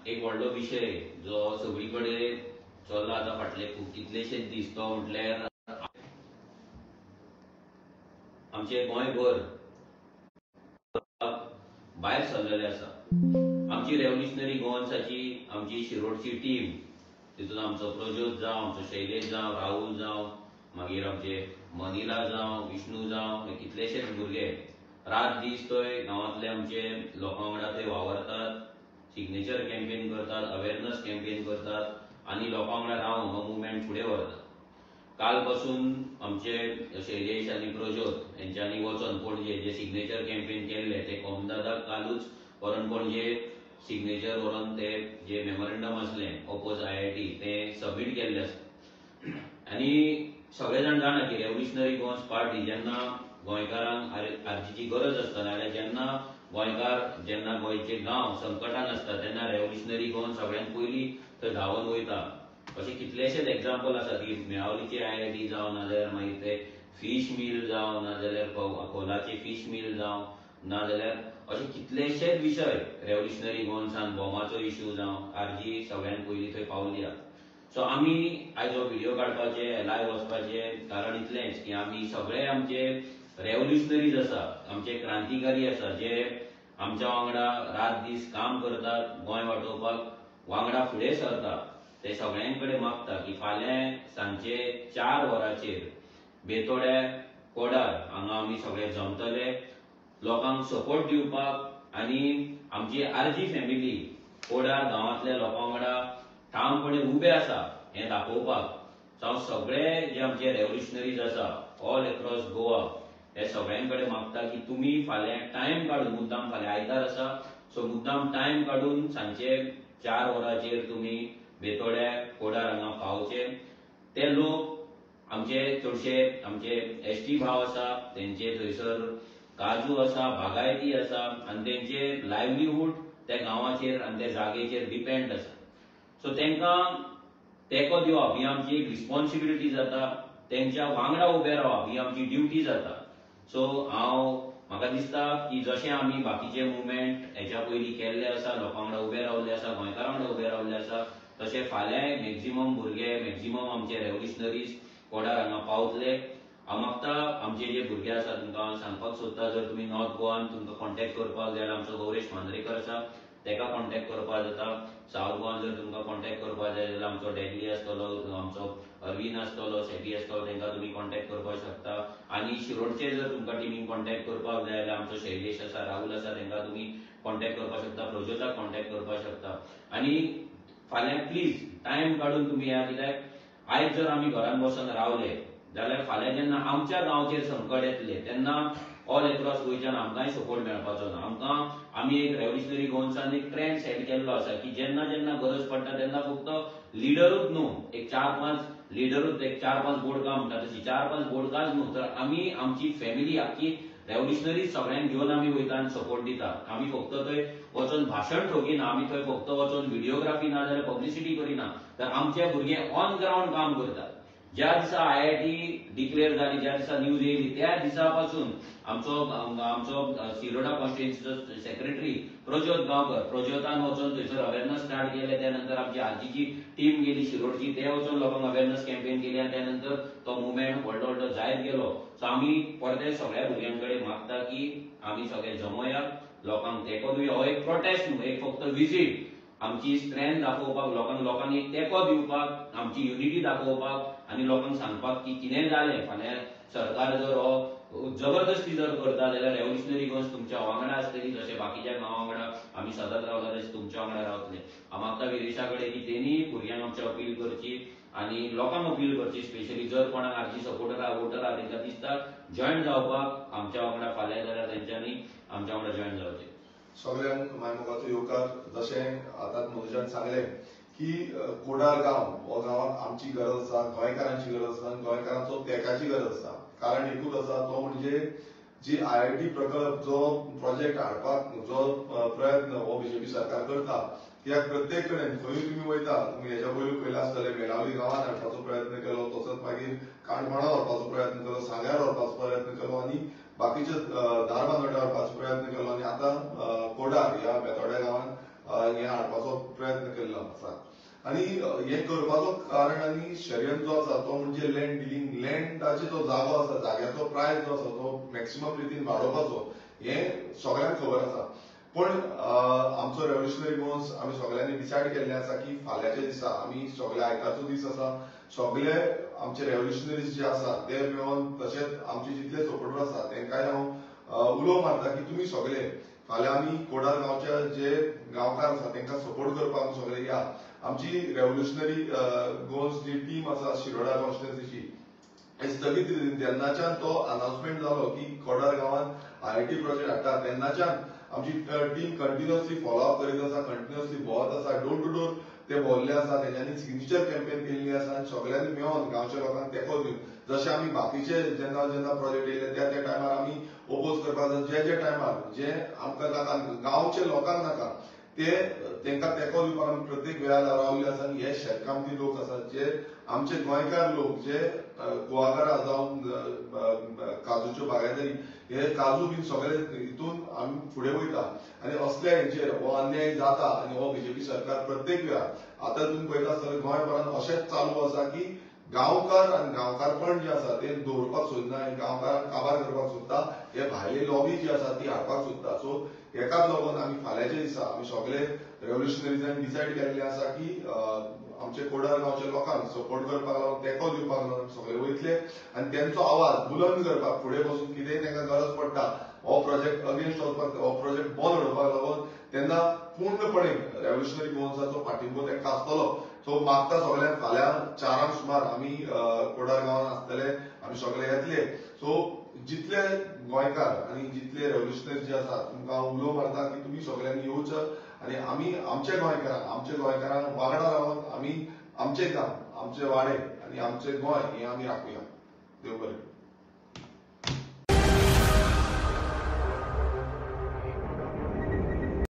एक व्हडलो विशय जो सगळी कडेन चल्ला आतां फाटले खूब कितलेशेच दीस, तो म्हटल्यार आमचे गोंयभर भायर सरलेले आसा. आमची रेव्होल्युशनरी गोवन्साची आमची शिरोडची टीम, तितून आमचो प्रज्योत जावं, आमचो शैलेश जावं, राहुल जावं, मागीर आमचे मनिला जावं, विष्णू जावं, हे कितलेशेच भुरगे रात दीस थंय गांवांतले आमचे लोकां वांगडा थंय वावरतात, सिग्नेचर कॅम्पेन करतात, अवेरनस कॅम्पेन करतात आनी लोकां वांगडा रावन हो मुवमेंट फुडें व्हरतात. काल पासून आमचे शैलेश आनी प्रज्योत हेंच्यांनी वचोन पणजे जे सिग्नेचर कॅम्पेन केल्ले ते कोमदादाक कालूच व्हरोन पणजे सिग्नेचर व्हरोन ते जे मेमोरेंडम आसलें ओपोज IIT ते सबमीट केल्ले आसा. आनी सगळे जाण जाणा की रेव्होल्युशनरी गोवन्स पार्टी जेन्ना गोंयकारांक आरजीची गरज आसता, नाजाल्यार जेन्ना गोंयकार जेन्ना गोंयचे गांव संकटान आसता तेन्ना रेव्होल्युशनरी गोवन सगळ्यांत पयलीं थंय धांवन वयता. अशे कितलेशेच एग्जाम्पल आसा की मेळावलीची IIT जावं, नाजाल्यार मागीर ते फीश मील जावं, नाजाल्यार कोलाचे फीश मील जावं, नाजाल्यार अशे कितलेशेच विशय रेव्होल्युशनरी गोवन्सान बॉमाचो इश्यू जावं, आरजी सगळ्यांत पयलीं थंय पावली आसा. सो आमी आयज हो व्हिडियो काडपाचे, लायव्ह वचपाचे कारण इतलेंच की आमी सगळे आमचे रेव्होल्युशनरीज आसा, आमचे क्रांतिकारी आसा जे आमच्या वांगडा रात दीस काम करतात, गोंय वाटोवपाक वांगडा फुडें सरता, ते सगळ्यां कडेन मागता की फाल्यां सांजचे 4 वरांचेर बेतोड्या कोडार हांगा आमी सगळे जमतले लोकांक सपोर्ट दिवपाक आनी आमची आरजी फॅमिली कोडार गांवांतल्या लोकां वांगडा ठामपणे उबे आसा हें दाखोवपाक. जावं सगळे जे आमचे रेव्होल्युशनरीज आसा ऑल एक्रॉस गोवा हे सगळ्यां कडेन मागता की तुमी फाल्यां टायम काडून, मुद्दाम फाल्यां आयतार आसा सो मुद्दाम टायम काडून सांजचे 4 वरांचेर तुमी बेतोड्या कोडार हांगा पावचे. ते लोक आमचे चडशे आमचे ST भाव आसा, तेंचे थंयसर काजू आसा, बागायती आसा आनी तेंचे लायवलीहूड त्या गांवाचेर आनी त्या जागेचेर डिपेंड आसा. सो तेंकां तेंको दिवप ही आमची एक रिस्पॉन्सिबिलिटी जाता, तेंच्या वांगडा उबे रावप ही आमची ड्युटी जाता. सो हांव म्हाका दिसता की जशें आमी बाकीचे मुवमेंट हेच्या पयलीं केल्ले आसा, लोकां वांगडा उबे रावल्ले आसा, गोंयकारां वांगडा उबे रावल्ले आसा, तशें फाल्यांय मॅक्झिमम भुरगे, मॅक्झिमम आमचे रेव्होल्युशनरीज कोडार हांगा पावतले. हांव मागता आमचे जे भुरगे आसा तुमकां हांव सांगपाक सोदता, जर तुमी नॉर्थ गोवान तुमकां कॉन्टेक्ट करपाक जाय जाल्यार आमचो गौरेश मांद्रेकर आसा तेका कॉन्टेक्ट करपाक जाता. सावथ गोवान जर तुमकां कॉन्टेक्ट करपाक जाय जाल्यार आमचो डॅडली आसतलो, आमचो अरविंद आसतलो, सेबी आसतलो, तेंकां तुमी कॉन्टेक्ट करपाक शकता. आनी शिरोडचे जर तुमकां टिमीक कॉन्टेक्ट करपाक जाय जाल्यार आमचो शैलेश आसा, राहुल आसा, तेंकां तुमी कॉन्टेक्ट करपाक शकता, प्रज्योताक कॉन्टेक्ट करपाक शकता. आनी फाल्यां प्लीज टायम काडून तुमी या, कित्याक आयज जर आमी घरान बसून रावले जाल्यार फाल्यां जेन्ना आमच्या गांवचेर संकट येतले तेन्ना ऑल एक्रॉस गोंयच्यान आमकांय सपोर्ट मेळपाचो ना. आमकां आमी एक रेव्होल्युशनरी गोवन्सान एक ट्रेंड सेट केल्लो आसा की जेन्ना जेन्ना गरज पडटा तेन्ना फक्त लिडरूच न्हू, एक 4-5 लिडरूच, एक 4-5 बोडकां म्हणटा तशी 4-5 बोडकांच न्हू, तर आमी आमची फॅमिली आख्खी रेव्होल्युशनरी सगळ्यांक घेवन आमी वयता आनी सपोर्ट दिता. आमी फक्त थंय वचोन भाशण ठोकिना, आमी थंय फक्त वचोन व्हिडियोग्राफी ना जाल्यार पब्लिसिटी करिना, तर आमचे भुरगे ऑन ग्रावंड काम करतात. ज्या दिसा IIT declare जाली, ज्या दिसा न्यूज येयली त्या दिसा पासून आमचो आमचो शिरोडा कॉन्स्टिट्युएन्सीचो सेक्रेटरी प्रज्योत गांवकर, प्रज्योतान वचोन थंयसर अवेरनस स्टार्ट केले. त्यानंतर आमची आरजीची टीम गेली शिरोडची, ते वचोन लोकांक अवेरनस कॅम्पेन केली आनी त्यानंतर तो मुवमेंट व्हडलो व्हडलो जायत गेलो. सो आमी परते सगळ्या भुरग्यां कडेन मागता की आमी सगळे जमोया, लोकांक तेंको दिवया. हो एक प्रोटेस्ट न्हू, एक फक्त विजीट, आमची स्ट्रेंथ दाखोवपाक, लोकांक लोकांनी एक तेंको दिवपाक, आमची युनिटी दाखोवपाक आनी लोकांक सांगपाक की कितें जालें फाल्यां सरकार जर हो जबरदस्ती जर करता जाल्यार रेव्होल्युशनरी गोवन्स तुमच्या वांगडा आसतली, जशें बाकीच्या गांवा वांगडा आमी सदांच रावता तशें तुमच्या वांगडा रावतले. हांव मागता विरेशा कडेन की तेणी भुरग्यांक आमचे अपील करची आनी लोकांक अपील करची, स्पेशली जर कोणाक आरजी सपोर्टर आहा, वोटर आहा, तेंकां दिसता जॉयन जावपाक आमच्या वांगडा फाल्यां जाल्यार तेंच्यांनी आमच्या वांगडा जॉयन जावचें. सगळ्यांक मायमोगाचो येवकार. जशें आतां मनोजान सांगलें की कोडार गांव हो गांवाक आमची गरज आसा, गोंयकारांची गरज आसा, गोंयकारांचो तेंकाची गरज आसा. कारण एकूच आसा, तो म्हणजे जी IIT प्रकल्प जो प्रोजेक्ट हाडपाक जो प्रयत्न हो बीजेपी सरकार करता, कित्याक प्रत्येक कडेन खंयूय तुमी वयता, तुमी हेज्या पयलीं पयलें आसतलें मेळावली गांवांत हाडपाचो प्रयत्न केलो, तसोच मागीर काणकोणा व्हरपाचो प्रयत्न केलो, सांग्यार व्हरपाचो प्रयत्न केलो आनी बाकीचे धारबांदोड्या व्हरपाचो प्रयत्न केलो आनी आतां कोडार ह्या बेतोड्या गांवांत हें हाडपाचो प्रयत्न आनी हें करपाचो कारण आनी षडयंत्र जो आसा तो म्हणजे लँड डिलींग, लँडाचे जो जागो आसा, जाग्याचो प्रायस जो आसा तो मॅक्सिमम रितीन वाडोवपाचो, हें सगळ्यांक खबर आसा. पण आमचो रेव्होल्युशनरी गोवन्स आमी सगळ्यांनी डिसायड केल्लें आसा की फाल्यांच्या दिसा आमी सगळे आयतारचो दीस आसा, सगळे आमचे रेव्होल्युशनरीज जे आसा ते मेळोन, तशेंच आमचे जितले सपोर्टर आसा तेंकांय हांव उलो मारता की तुमी सगळे फाल्यां आमी कोडार गांवच्या जे गांवकार आसा तेंकां सपोर्ट करपाक आमी सगळे या. आमची रेव्होल्युशनरी गोवन्स जी टीम आसा शिरोडा कॉन्स्टिट्युएन्सीची, स्थगीत रितीन तेन्नाच्यान तो अनाउन्समेंट जालो की कोडार गांवांत IIT project हाडटा, तेन्नाच्यान आमची टीम कंटिन्युअसली फॉलोअप करीत आसा, कंटिन्युअसली भोंवत आसा, डोर टू डोर ते भोंवल्ले आसा, तेंच्यांनी सिग्नेचर कॅम्पेन केल्ली आसा आनी सगळ्यांनी मेळोन गांवच्या लोकांक तेंको दिवन, जशें आमी बाकीचे जेन्ना जेन्ना प्रोजेक्ट येयले त्या त्या टायमार आमी ओपोज करपाक जाय, जे जे टायमार जे आमकां नाका, गांवच्या लोकांक नाका, ते तेंकां तेंको दिवपाक आमी प्रत्येक वेळार रावल्ले आसा. आनी हे शेतकामती लोक आसात, जे आमचे गोंयकार लोक, जे कुळागरां जावं काजूच्यो बागायतरी, हे काजू बीन सगळे हितून आमी फुडें वयता आनी असल्या हेचेर हो अन्याय जाता आनी हो बीजेपी सरकार प्रत्येक वेळार आतां तुमी पळयता आसतले गोंयभरान अशेंच चालू आसा की गांवकार आनी गांवकारपण जें आसा तें दवरपाक सोदना आनी गांवकारांक काबार करपाक सोदता, हे भायली लॉबी जी आसा ती हाडपाक सोदता. सो हेकाच लागून आमी फाल्यांच्या दिसा आमी सगळे रेव्होल्युशनरीजान डिसायड केल्लें आसा की आमचे कोडार गांवच्या लोकांक सपोर्ट करपाक लागून, तेंको दिवपाक लागून सगळे वयतले आनी तेंचो आवाज बुलंद करपाक फुडें बसून कितेंय तेंकां गरज पडटा हो प्रोजेक्ट अगेन्स्ट वचपाक, हो प्रोजेक्ट बंद उडोवपाक लागून तेन्ना पूर्णपणे रेव्होल्युशनरी गोवन्साचो पाठिंबो तेंकां आसतलो. सो मागता सगळ्यांक फाल्यां 4 सुमार आमी कोडार गांवांत आसतले, आमी सगळे येतले. सो जितले गोंयकार आनी जितले रेव्होल्युशनरी जे आसा तुमकां हांव उलो मारता की तुमी सगळ्यांनी येवचो आनी आमी आमच्या गोंयकारांक वांगडा रावन आमी आमचे गांव, आमचे वाडे आनी आमचे गोंय हें आमी राखुया. देव बरें.